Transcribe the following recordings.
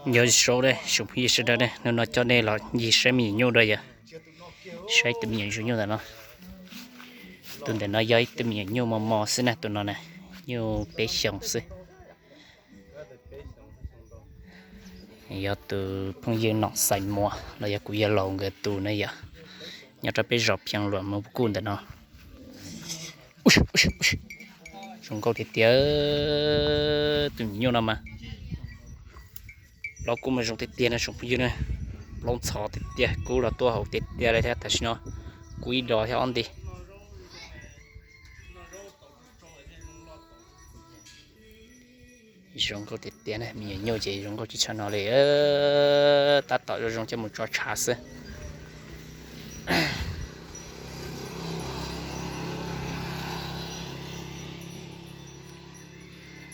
Nyob zoo ne tsoom phooj ywg sawv daws ne, hnub no coj nej los ncig saib me nyuam nyuj dua yom. Saib tus me nyuam ntsuag nyuj ntawm no. Tus ntawm no yog ib tug me nyuam nyuj mos mos xwb na, tus no na, nyuj peb xyoos xwb. Yog tus phooj ywg Nom Xais Muas los yog kuv yawg laus nkawd tus na yom. Nyob rau peb zos Phiaj Luam Moos Kuj ntawm no. Zoo nkauj tiag tiag, tus me nyuam nyuj no mas plaub kub mas zoo tiag tiag no tsoom phooj ywg na. Plaub ntxhov tiag tiag, kub los tuaj haus tiag tiag li thiab, tam sim no kub ib dos thiab ob nti. Zoo nkauj tiag tiag na, me nyuam nyuj ces zoo nkauj tsis tshaj no li. Tab tom zoo zoo coj mus tso tshav xwb.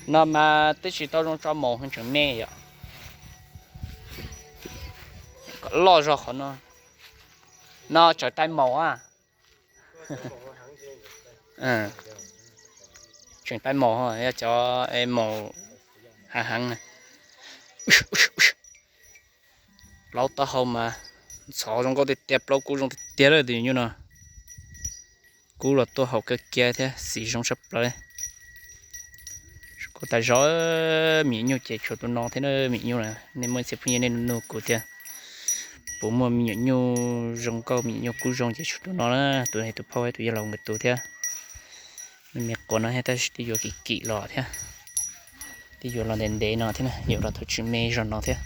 No mas twb tsis tau zoo tso maum heev, tseem me yom. Kom loj zog qhov no. No tsawm tais maum a. Tseem tais maum, yog cov maum hav heev na. Plaub taub hau mas ntxhov zoo nkauj tiag tiag, plaub kub zoo tiag tiag lawm tus nyuj no. Kub los tuaj haus kawg kiag thiab xim zoo tshaj plaws. Kub tas zog, me nyuam nyuj ces tshuav tus no thiab na, me nyuam nyuj na, nej muaj ib txhia phooj ywg nej nug kuv tias puas muaj me nyuam nyuj zoo nkauj, me nyuam nyuj kub zoo ces tshuav tus no na, tus tus phauj tus yawg laus nkawd tus thiab. Me me quas no thiab tab sis twb yuav kim kim los thiab, twb yuav los ntev ntev no thiab na, yuav los thaum tsis me zog no thiab.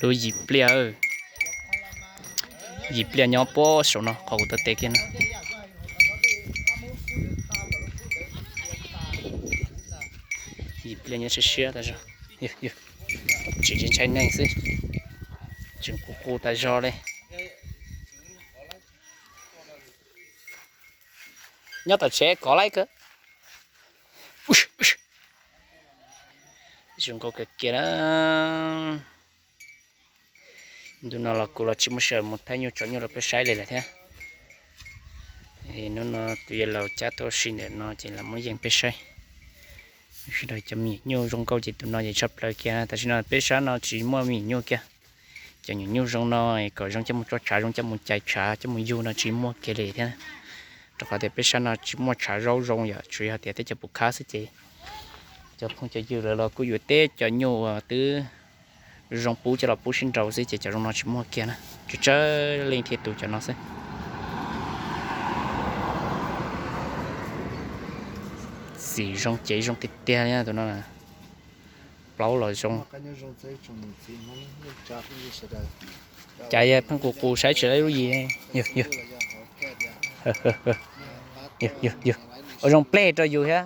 Lub yim pliaj, yim pliaj nyob puag saum no qhov kuv taw tes kiag no. Yim pliaj nyob siab siab tas zog, tsis ntshai neeg xwb, tseem qus qus tas zog li. Nyob tom tsev kov laib kawg. Zoo nkauj kawg kiag na. Ntu no los kuv los tsis muaj sij hawm mus thaij nyuj tso nyuj rau peb saib li lawm thiab. Hnub no tus yawg laus cab tuaj ua si ntawm no ces los muab yees peb saib. Sawv daws cov me nyuam nyuj zoo nkauj ces tus no ces tshaj plaws kiag. Tam sim no peb sab no tsis muaj me nyuam nyuj kiag. Cov nyuam nyuj zoo no kom zoo coj mus tso tshav, zoo coj mus cais tshav, coj mus yug no tsis muaj kiag li thiab. Rau qhov tias peb sab no tsis muaj tshav zaub zoo yom, tsuas yog tias teb chaws pus khab xwb ces cov phooj cov ywg lawv los kuj yuav teb cov nyuj uas twb zoo pub coj los pub sib nraus xwb ces cov zoo no tsis muaj kiag na, tsawg tsawg leej thiaj tu cov no xwb. Xim zoo cev zoo tiag tiag li tus no. Plaub los zoo. Cas yog pheej qus qus saib tsis tau lub yim. Ua zoo pleg rau yus thiab.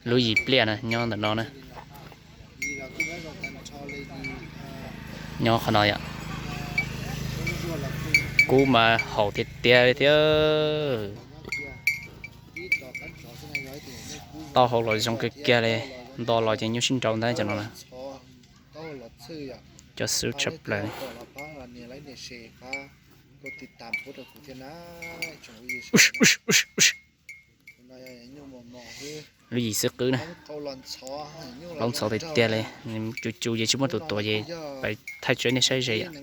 Lub yim pliaj na nyob ntawm no na. Nyob qhov no yom. Kub mas haum tiag tiag li thiab. Taub hau los zoo kawg kiag li. Nto los ces nyuj sib nraus ntag cov no na. Cov xub tshaj plaws. Lub yim xwb qwb na. Plaub ntxhov tiag tiag li. Cu cu ces tsis muaj tus tuav ces pais thaij tso nej saib ze yom.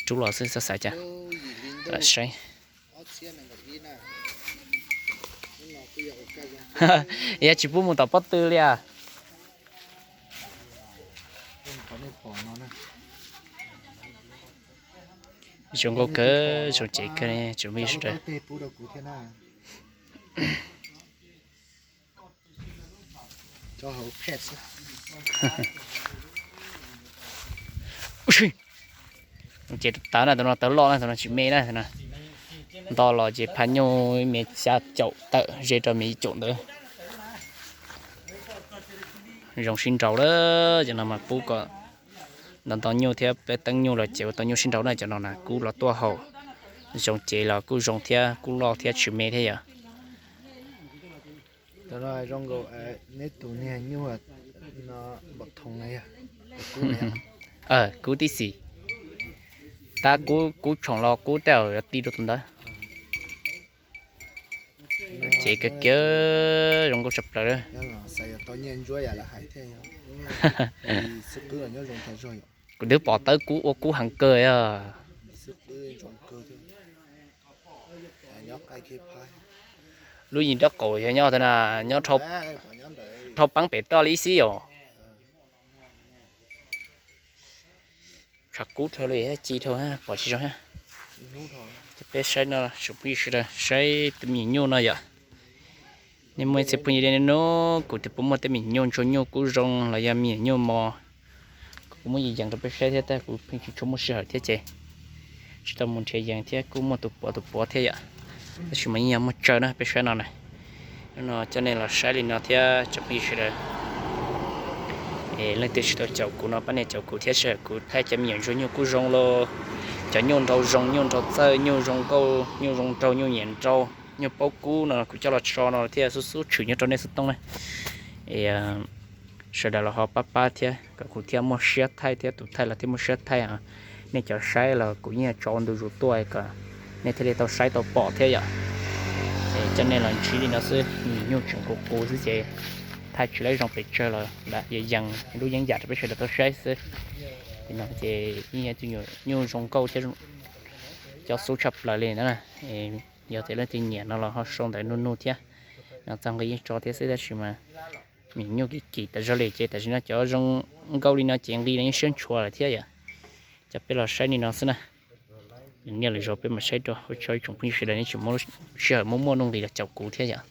Rub los xwb xav xav cas. Lam saib. Yog tsis pub mus tom pob tw li as. Zoo nkauj kawg, zoo cev kawg li tsoom phooj ywg sawv daws. Ces tawv na, tus no tawv loj na, tus no tsis me na. Nto los ces phaj nyuj me xya caum tawm ze rau me caum ntawd. Zoo sib nraus lawm, cov no mas pub kom nto nto nyuj thiab peb teeb nyuj los ces ua tau nyuj sib nraus na. Cov no na kub los tuaj haus, zoo cev los kuj zoo thiab, kub loj thiab tsis me thiab yom. Zoo nkaus neb tus niag nyuj no npam thoom na yog, kub tib si, tab kub tshoom los kub tej zaum yuav ti rau tus ntawd. Ces kawg kiag zoo nkauj tshaj plaws. Kuv twb pom tawb kub ua kub heev kawg os. Lub yim nraub qaum yog nyob na, nyob dhau paab pem toj li ib xib os. Tshav kub dhau li ci dhau, pom tsis zoo. Ces peb saib no, tsoom phooj ywg sawv daws saib tus me nyuam nyuj no yom. Nej muaj ib txhia phooj ywg li no, kuv twb puas muaj tej me nyuam nyuj ntsuag nyuj kub zoo los yog me nyuam nyuj mos, kuv kuj muab yees rau peb saib thiab tab kuv pheej tsis tshua muaj sij hawm thiab ces tsis tau mus nrhiav yees thiab kuj muaj tus puav tus puav thiab yom. Tab sis mas yeej yog muaj tsawg na peb saib no na. Hnub no coj nej los saib li no thiab tsoom phooj ywg sawv daws, es leej twg tsis tau caum kuv no pab nej caum kuv thiab sij hawm kuv thaij cov me nyuam ntsuag nyuj kub zoo los, cov nyuj nrau zoo nyuj nrau txawj nyuj zoo nkauj nyuj zoo nraug nyuj nyiam nrau nyuj paub kub no kuv coj los tso no thiaj xub xub tshwm nyob rau nej xov tooj na. Es sawv daws los ho pab pab thiab kom kuv thiaj muaj siab thaij thiab tus thaij los thiaj muaj siab thaij. Nej cov saib los kuv yeej tso ua ntu zus tuaj kom nej thiaj li tau saib tau pom thiab yom. Es coj nej los ntsib li no xwb, me nyuam nyuj tseem qus qus xwb ces thaij tsis laib zoo pes tsawg los lam yees lub yeeb yam rau peb sawv daws tau saib xwb. Ces no ces yeej yog tus nyuam nyuj zoo nkauj thiab cov xub tshaj plaws li na. Yog tias leej twg nyiam no los ho sau ntawv nug nug thiab. No txog nqi yeej tso thiab xwb tab sis mas me nyuam nyuj kim kim tas zog li ces tam sim no cov zoo nkauj li no ces nqi no yeej siab ntshua lawm thiab yom. Coj peb los saib li no xwb na. Nyob lwm zaus peb mam saib dua, ua tsaug ib tsoom phooj ywg sawv daws nej tseem muaj sij hawm muaj muaj nuj nqis los caum kuv thiab yom.